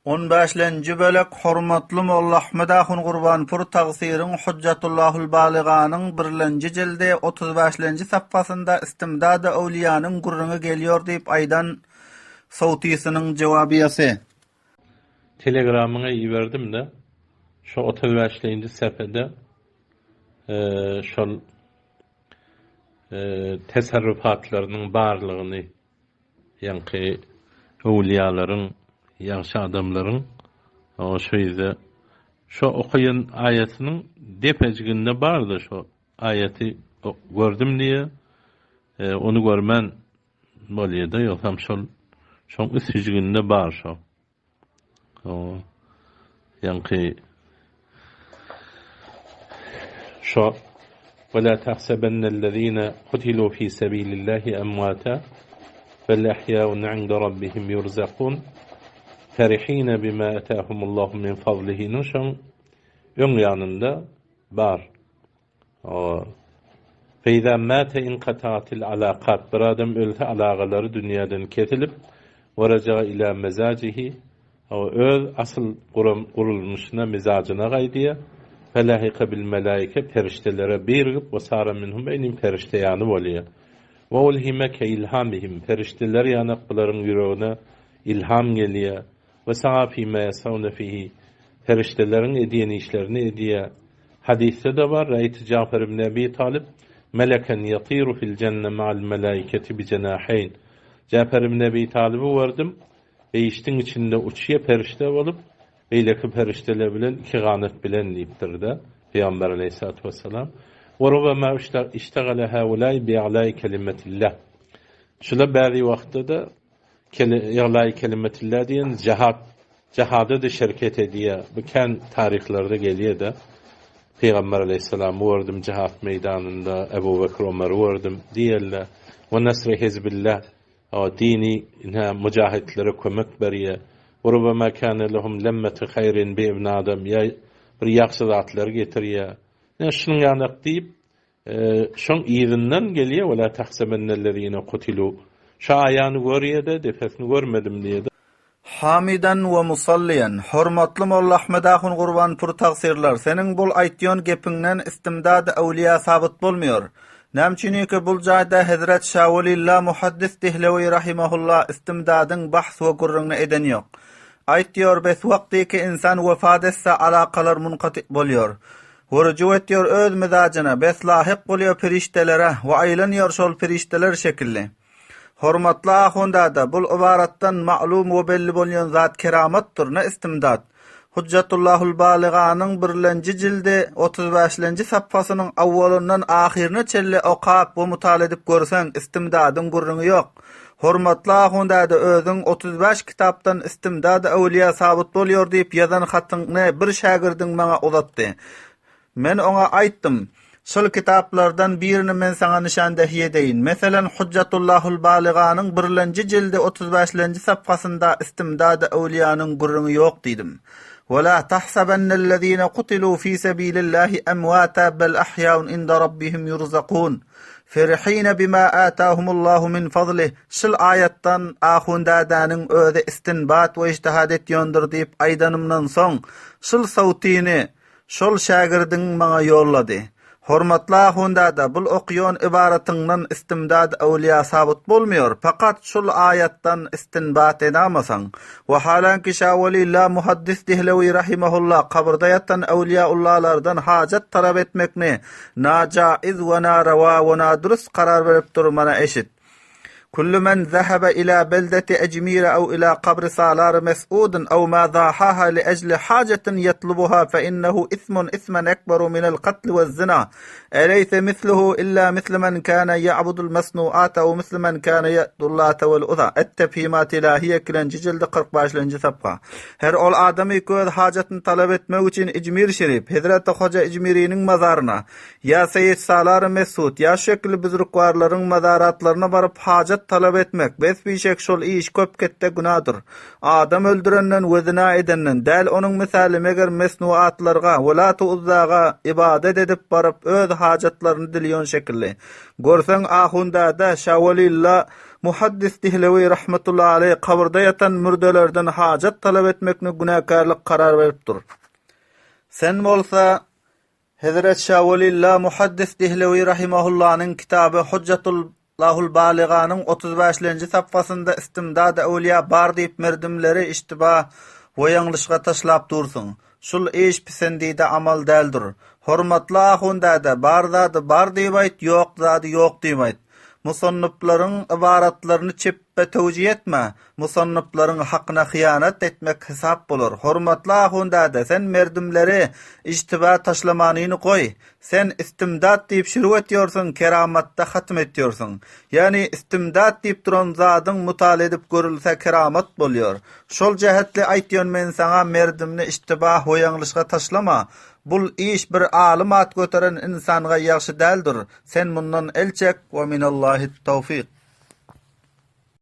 On bäşlenji bölek Hormatly Molla Ahmet ahun Gurbanpur tagsyryň Hujjatullahul Balyganyň birlenji jildi 35-lenji sapgasynda istimdada öwliýanyň gürrüňi gelýor diýip aýdan sowtysynyň jowabyýasy. Telegramyňa iberdim-de, şo 35-lenji sepede şol teserrufatlarynyň barlygyny Ýaňky öwlüýalaryň, ýagşy adamlaryň şo ýerde şo okaýan aýatynyň depejiginde bardy şo aýaty gördüm diýýär. Ony görmän bolýar-da, ýogsam şol şoň üstjiginde bar şo. Ýaňky şo Ve la tahsebennellezine kutilu fi sebilillahi emwata bel ahyaun inde rabbihim yurzakun ferihine bima atahumullahu min fadlihiniň şoň öň ýanynda bar. Feýza mäte inkataatil alakat, bir adam ölse alagalary dünýäden kesilip, we reja'a ila mezajihi, öz asyl gurulmyşyna, mizajyna gaýdýar, felahika bil melaike, perişdelere birigip, we sara minhum, eýnim perişde ýany bolýar. We ulhime ke ilhamihim, perişdeler ýanak bularyň ýüregine ilham gelýär, we sa'a fima yas'aune fihi, perişdeleriň edýän işlerini edýär. Hadysda-da bar, Raýtu Ja'far ibn Ebi Talyp meleken ýatiru fil jenne ma'al melaiketi bi jenaheýn. Ja'far ibn Ebi Talyby gördüm, behişdiň içinde uçýa perişde bolup, beýleki perişdeler bilen iki ganat bilen diýipdir-de, Pygamber aleýhissalatu wessalam. We rubama iştagala haulai bi i'lai kelimetillah. Şular bäzi wagtda-da I'lai kelimetillah diýen jihad, jihada-da şerket edýär. Bu kän taryhlarda gelýär-de. Pygamber aleýhissalamy gördüm jihad meýdanynda, Ebu Bekr Omary gördüm diýerler. We nasri hizbillah, dini ine mujahitlere kömek berýär. We rubama kana lehum lemmeti haýrin bi ibn Adam, ýa bir ýagşy zatlar getirýär. Ine şunuň ýanak diýip, Şoň yzyndan gelýär, Wela tahsebennellezine kutilu. Şu aýany görýär-de, depesini görmedim diýýär-de. Hamydan we musalliýan. Hormatly Molla Ahmet ahun Gurbanpur tagsyrlar, seniň bul aýtýan gepiňden istimdady öwliýa sabyt bolmaýar. Näme üçiniki bul jaýda Hezret Şawelilla Muhaddis Dihlewi rahimahulla istimdadyň bahs we gürrüňini eden ýok. Aýtýar bes wagtyky insan wefat etse alakalar munkaty bolýar. Göreji etýär öz mizajyna, bes lahyk bolýar perişdelere we aýlanýar şol perişdeler şekilli. Hormatly ahun dada, bul ybaratdan ma'lum we belli bolýan zat keramatdyr, ne istimdat. Hujjatullahul Balyganyň birlenji jildi 35-lenji saphasynyň awwalyndan ahyryna çenli okap we mutala edip görseň, istimdadyň gürrüňi ýok. Hormatly ahun dada özüň 35 kitapdan istimdad öwlüýä sabyt bolýar diýip ýazan hatyňny bir şägirdiň maňa uzatdy. Men oňa aýtdym, Şol kitaplardan birini men saňa nyşandehi edeýin. Meselen, Hujjatullahul Balyganyň birlenji jildi 35-lenji sapgasynda istimdad öwlüýäniň gürrüňi ýok diýdim. Wela tahsabennellezine kutilu fi sebilillahi emwata bel ahýaun inda rabbihim ýurzakun. Ferihine bima atahumullahu min fadlih, şul aýatdan ahundädäniň özi istinbat we ijtihad etýändir diýip aýdanymdan soň, şul sawtyny şol şägirdiň maňa ýollady. Hormatly ahundäde, bul okýan ybaratyňdan istimdad öwlüýä sabyt bolmaýar, pakat şul aýatdan istinbat edamasaň. Wahalanki Şawelilla Muhaddis Dihlewi rahimahulla kabyrda ýatan öwlüýäullalardan hajat talap etmekni Najaiz we narawa we nadurus karar berip dur mana eşit. Kullu men zehebe ila beldeti Ejmire ew ila kabri Salar Mes'udin ew ma zahaha li ejli hajetin yetlubuha fe innehu ismun ismen ekberu minel katli we zina. Eleyse misluhu illa mislu men kana ya'budul mesnuat ew mislu men kana ya'budul lata wel uza. Et-Tefhimat ilahiye ikilenji jildi 45-nji sapha. Her ol adamy ki öz hajatyny talap etmek üçin Ijmir şerif, Hezreti Hoja Ijmiriniň mazaryna, ýa Seýit Salar Mesut, ýa şu şekilli büzrükwarlaryň mazaratlaryna baryp hajat talap etmek, bes bişek şol iş köp ketde günadyr. Adam öldürenden we zyna edenden, däl onuň mysaly meger mesnuatlarga we Lat-u Uzzaga ybadat edip baryp öz hajatlaryny dilýon şekilli. Görseň Ahundada, Şawelilla. Muhaddis Dihlewi rahmetullahi aleýh kabyrda ýatan mürdelerden hajat talap etmekni günäkärlik karar beripdir. Sen bolsa Hezret Şa Welilla Muhaddis Dihlewi rahimahullanyň kitaby Hujjatul Lahul Balyganyň 35-lenji sapfasynda istimdad öwliýa bar diýip merdimleri iştiba we ýalňyşga taşlap dursuň. Şul iş pisendide amal däldir. Hormatly ahun däde, bar zady bar diýip aýt, ýok zady ýok diýip aýt. Musannyplaryň ybaratlaryny çepbe töwjih etme, musannyplaryň hakyna hyýanat etmek hesap bolar. Hormatly ahun däde, sen merdimleri ijtiba taşlamanyny goý. Sen istimdat diýip şiruk etýorsyň, keramatda hatm etýorsyň. Ýagny istimdat diýip duran zadyň mutala edip görülse keramat bolýor. Şol jähetli aýtýon men saňa merdimni iştibah we ýalňyşga taşlama. Bul iş bir alym at göteren ynsanga ýagşy däldir. Sen mundan el çek we minallahit tawfik.